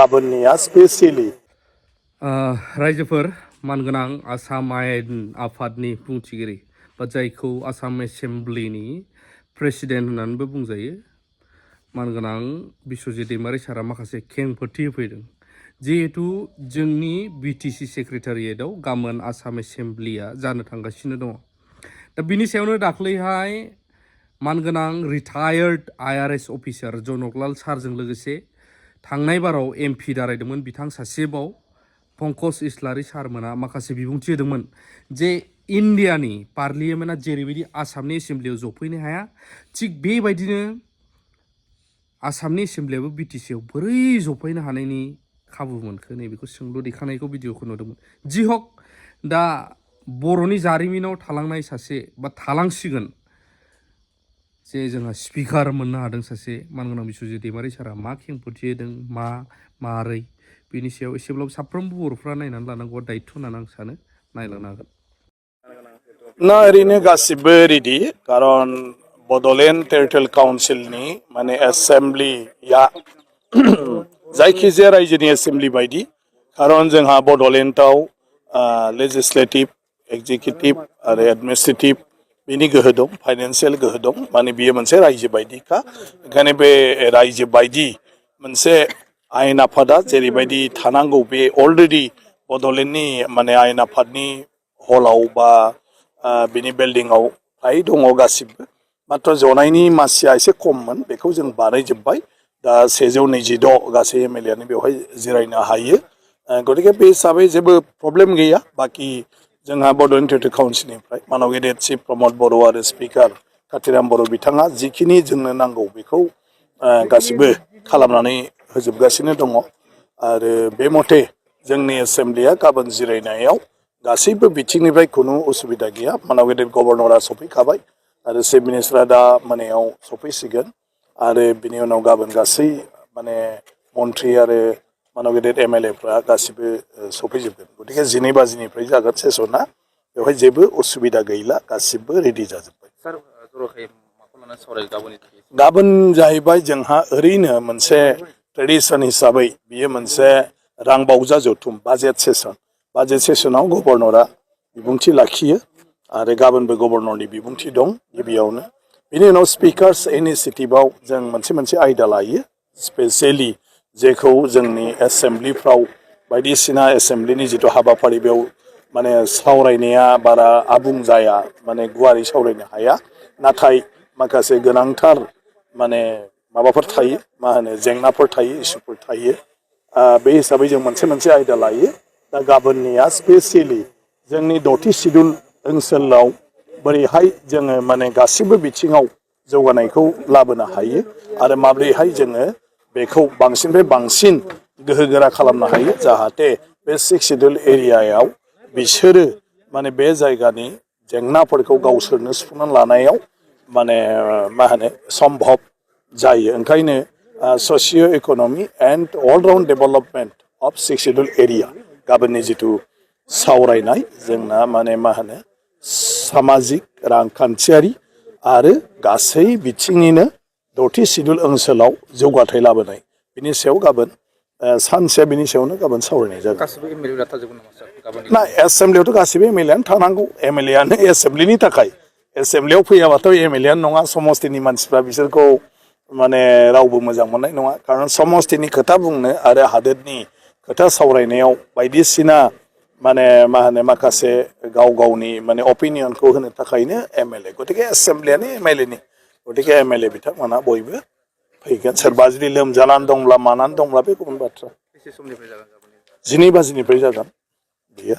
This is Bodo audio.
गाबोननिया स्पेसियेलि रायजोफोर मानगोनां आसाम आयेन आफादनि बुंथिगिरि बा जायखौ आसाम एसेम्ब्लिनि प्रेसिडेन्ट होननानैबो बुंजायो मानगोनां बिश्वजित दैमारि सारा माखासे खेंफोरथि होफैदों जिहेतु जोंनि बिटिसि सेक्रेटारियेटआव गाबोन आसाम एसेम्ब्लिया जानो थांगासिनो दङ दा बिनि सायावनो दाख्लैहाय मानगोनां रिटायार्ड IRS अफिसार जनकलाल सारजों लोगोसे थांनाय बाराव MP दारायदोंमोन बिथां सासेबाव पंकज इस्लारि सारमोना माखासे बिबुंथि होदोंमोन जे इन्डियानि पार्लियामेन्टआ जेरैबायदि आसामनि एसेम्ब्लियाव जफैनो हाया थिग बेबायदिनो आसामनि एसेम्ब्लियाबो बिटिसिआव बोरै जफैनो हानायनि खाबु मोनखो नैबेखौ सोंलु दैखांनायखौ भिडिअखौ नुदोंमोन जि हक दा बर'नि जारिमिनाव थालांनाय सासे बा थालांसिगोन जे जोंहा स्पिकार मोननो हादों सासे मानगोनां बिश्वजित दैमारि सारा मा खेंफोरथि होदों मारै बेनि सायाव एसेब्लाबो साफ्रोमबो बर'फ्रा नायनानै लानांगौआ दायित्व होननानै आं सानो नायलांनो हागोन ना ओरैनो गासिबो रेडि खारन बड'लेण्ड टेरिटरियेल काउन्सिलनि माने एसेम्ब्लिया जायखिजाया रायजोनि एसेम्ब्लि बायदि खारन जोंहा बड'लेण्डआव लेजिस्लेटिभ एक्जिकिउटिभ आरो एडमिनिस्ट्रेटिभ बिनि गोहो दं फाइनान्सियेल गोहो दं माने बियो मोनसे रायजो बायदिखा ओंखायनो बे रायजो बायदि मोनसे आयेन आफादा जेरैबायदि थानांगौ बे अलरेडि बड'लेण्डनि माने आयेन आफादनि हलाव बा बिनि बिल्डिंआव फ्राय दङ गासिबो मात्र जनायनि मासिया एसे खममोन बेखौ जों बानायजोब्बाय दा 126 गासै MLAयानो बेवहाय जिरायनो हायो गतिके बे हिसाबै जेबो प्रब्लेम गैया बाखि जोंहा बड'लेण्ड टेरिटरियेल काउन्सिलनिफ्राय मानाव गेदेर चिफ प्रमद बर' आरो स्पिकार कातिराम बर' बिथाङा जिखिनि जोंनो नांगौ बेखौ गासिबो खालामनानै होजोबगासिनो दङ आरो बे मथे जोंनि एसेम्ब्लिया गाबोन जिरायनायाव गासैबो बिथिंनिफ्राय खुनु उसुबिदा गैया मानाव गेदेर गभर्नरा सफैखाबाय आरो चिफ मिनिस्टारा दा मोनायाव सफैसिगोन आरो बिनि उनाव गाबोन गासै माने मन्थ्रि आरो मानाव गेदेर MLAफ्रा गासिबो सफैजोबगोन गतिके 12 बाजिनिफ्राय जागोन सेसना बेवहाय जेबो उसुबिदा गैला गासिबो रेडि जाजोब्बाय गाबोन जाहैबाय जोंहा ओरैनो मोनसे ट्रेडिसन हिसाबै बियो मोनसे रां बावजा जथुम बाजेट सेसनाव गभर्नरा बिबुंथि लाखियो आरो गाबोनबो गभर्नरनि बिबुंथि दं गिबियावनो बिनि उनाव स्पिकार्स इनिसिएटिभआव जों मोनसे आयदा लायो स्पेसियेलि जेखौ जोंनि एसेम्ब्लिफ्राव बायदिसिना एसेम्ब्लिनि जिथु हाबाफारि बेयाव माने सावरायनाया बारा आबुं जाया माने गुवारै सावरायनो हाया नाथाय माखासे गोनांथार माने माबाफोर थायो मा होनो जेंनाफोर थायो इसुफोर थायो बे हिसाबै जों मोनसे आयदा लायो दा गाबोननिया स्पेसियेलि जोंनि 10थि सिडुल ओनसोलाव बोरैहाय जोङो माने गासिबो बिथिङाव जौगानायखौ लाबोनो हायो आरो माब्रैहाय जोङो बेखौ बांसिननिफ्राय बांसिन गोहोगोरा खालामनो हायो जाहाथे बे 6 सिडुल एरियायाव बिसोरो माने बे जायगानि जेंनाफोरखौ गावसोरनो सुफुंनानै लानायाव माने मा होनो सम्भब जायो ओंखायनो socio' economy and all round development of 6 schedule area गाबोननि जिथु सावरायनाय जोंना माने मा होनो सामाजिक रांखान्थियारि आरो गासै बिथिंनिनो 10थि सिडुल ओनसोलाव जौगाथाय लाबोनाय बिनि सायाव गाबोन सानसे बिनि सायावनो गाबोन सावरायनाय जागोन ना एसेम्ब्लियावथ' गासिबो MLAयानो थानांगौ MLAयानो एसेम्ब्लिनि थाखाय एसेम्ब्लियाव फैयाबाथ' MLAयानो नङा समस्तिनि मानसिफ्रा बिसोरखौ माने रावबो मोजां मोननाय नङा खारन समस्तिनि खोथा बुंनो आरो हादोरनि खोथा सावरायनायाव बायदिसिना माने मा होनो माखासे गावनि माने अपिनियनखौ होनो थाखायनो MLA गतिके एसेम्ब्लियानो MLAनि गतिके MLA बिथांमोना बयबो फैगोन सोरबा जुदि लोमजानानै दंब्ला मानानै दंब्ला बे गुबुन बाथ्रा 12 बाजिनिफ्राय जागोन बेयो